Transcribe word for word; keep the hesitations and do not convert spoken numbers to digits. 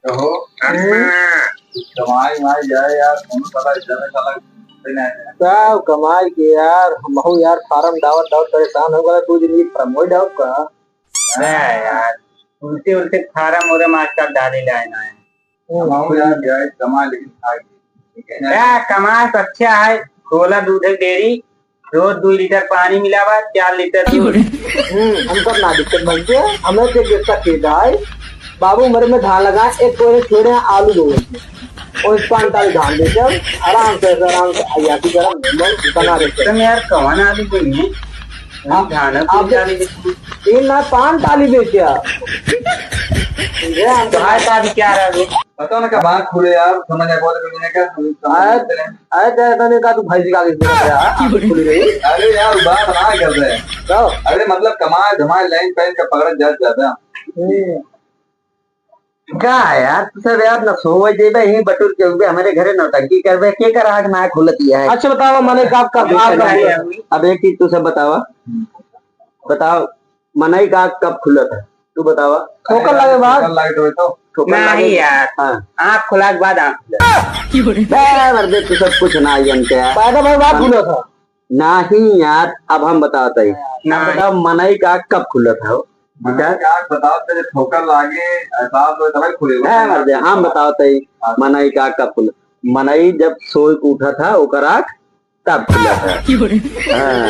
कहो। कमाई, माई जाए यार, कौन साला इधर में साला घूमते नहीं है। का कमाई के यार, हमहू यार फार्म दावत, दावत परेशान हो गए, दो दिन की फार्म हो जाओ का? अरे यार, उल्टे, उल्टे फार्म उरम आजकल डाले लाए ना है। हम्म। कमाओ यार, जाए कमा, लेकिन खाए। क्या कमाए तो अच्छा है, खोला दूध है डेयरी, रोज दो लीटर पानी मिलावा, चार लीटर दूध। हम्म, हमको ना दिक्कत बनती है, हमें तो एक रिश्ता ठीक है। बाबू मेरे में धान लगा, एक कोरे छोड़े हैं आलू दो। और इस पान ताली धान बेचे, आराम से, आराम से, अयासी गरम, बना देते हैं। तुम यार कौन आलू बोई है? आप, धान आप कोई आलू बेचे? तीन ना पान ताली बेचे आप। ये हम तो भाई साहब क्या रहा है? पता ना कब आँख खुले यार, समझ आ, बहुत कुछ नहीं क्या, समझ, समझ आए, नहीं आते हैं। आए तो ऐसा नहीं कहा, तू भैंसी का आगे से निकल गया, हाँ? खुली गई। अरे यार, बात ना कर रहे हैं। तो? अरे मतलब, कमाए धमाए, लाइन पैन का पकड़ा जात ज्यादा। हम्म। का है यार, तू सब यार, न सोवे जेबे, ही बटुर के उबे, हमारे घरे नौटंकी करबे, के कर आँख ना खुलती है? अच्छा बताओ, मने का, का, अभी का, तक का नहीं है। अब एक चीज तू सब बतावा, बताओ, मनई का आँख कब खुलत है? तू बतावा। ठोकर लागे बाद? ठोकर लागे तो, तो। ठोकर लागे। नहीं यार। हाँ। आँख खुला के बाद आँख खुला। बे, मर्दे, तू सब कुछ ना जानते हैं। पैदा भर बाद खुला था। नहीं यार, अब हम बताते हैं। नहीं। अब बताओ, मनई का आँख कब खुलत है? मनई का आँख बताओ, तेरे ठोकर लागे, एहसास हो, तभी खुले। बे, मर्दे, हम बताते हैं। हाँ। मनई का आँख कब खुलत? मनई जब सोए के उठत है, ओकर आँख तब खुलत है। हाँ।